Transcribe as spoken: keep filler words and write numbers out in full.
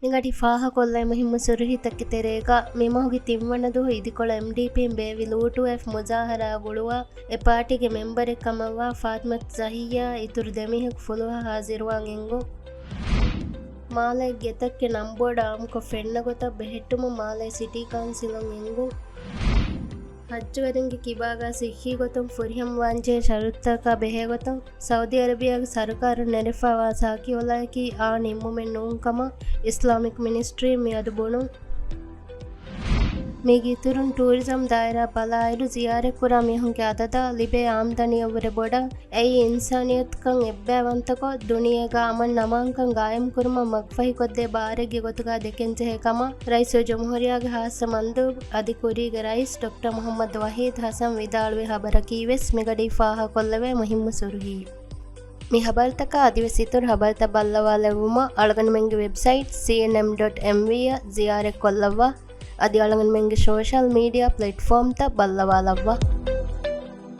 މިގަޑި ފާހަކޮށްލައި މުހިއްމު ސުރުހީތަކެއް ތެރޭގަ، މިމަހުގެ ތިންވަނަ ދުވަހު އިދިކޮޅަށް އެމްޑީޕީން ބޭއްވި ލޫޓުވެފަ މުޒާހަރާ ގުޅުވާ، އެ ޕާޓީގެ މެމްބަރެއް ކަމަށްވާ ފާތިމަތު ޒަހިއްޔާ އިތުރު ދެމީހަކު ފުލުހަށް ހާޒިރުވާން އެނގުން. މާލޭ ގެތަކެއް ނަންބޯޑަށް އާއްމުކޮށް ފެންނަ ގޮތަށް ބެހެއްޓުމަށް މާލޭ ސިޓީ ކައުންސިލުން އެނގުން. ޙައްޖުވެރިންގެ ކިބާގަ ސިއްހީ ގޮތުން ފުރިހަމަވާންޖެހޭ ޝަރުތުތަކާ ބެހޭގޮތުން ސައުދީ އަރަބިޔާގެ ސަރުކާރުން ނެރެފައިވާ ސާކި އުލައަކީ އާ ނިންމުމެއް ނޫން ކަމަށް އިސްލާމިކް މިނިސްޓްރީން މިއަދު ބުނުން. މީގެ އިތުރުން ޓޫރިޒަމް ދާއިރާ ބަލާއިރު، ޒިޔާރަތްކުރާ މީހުންގެ އަދަދާ ލިބޭ އާމްދަނީއަށްވުރެ ބޮޑަށް އެއީ އިންސާނިއްޔަތުކަން އެއްބައިވަންތަކޮށް، ދުނިޔޭގަ އަމަން އަމާންކަން ގާއިމްކުރުމަށް މަގުފަހިކޮށްދޭ ބާރެއްގެ ގޮތުގަ ދެކެންޖެހޭ ކަމަށް ރައީސުލްޖުމްހޫރިއްޔާގެ ހާއްސަ މަންދޫބު އަދި ކުރީގެ ރައީސް ޑޮކްޓަރ މުޙައްމަދު ވަޙީދު ޙަސަން ވިދާޅުވި ޚަބަރަކީވެސް މިގަޑީ ފާހަކޮށްލެވޭ މުހިއްމު ސުރުޚީ. މި ޚަބަރުތަކާ އަދިވެސް އިތުރު ޚަބަރުތައް ބައްލަވާލެއްވުމަށް އަޅުގަނޑުމެންގެ ވެބްސައިޓް ސީއެންއެމް ޑޮޓް އެމްވީ އަށް ޒިޔާރަތްކޮށްލައްވާ. އަދި އަޅުގަނޑުމެންގެ ސޯޝަލް މީޑިއާ ޕްލެޓްފޯމްތައް ބައްލަވާލައްވާ.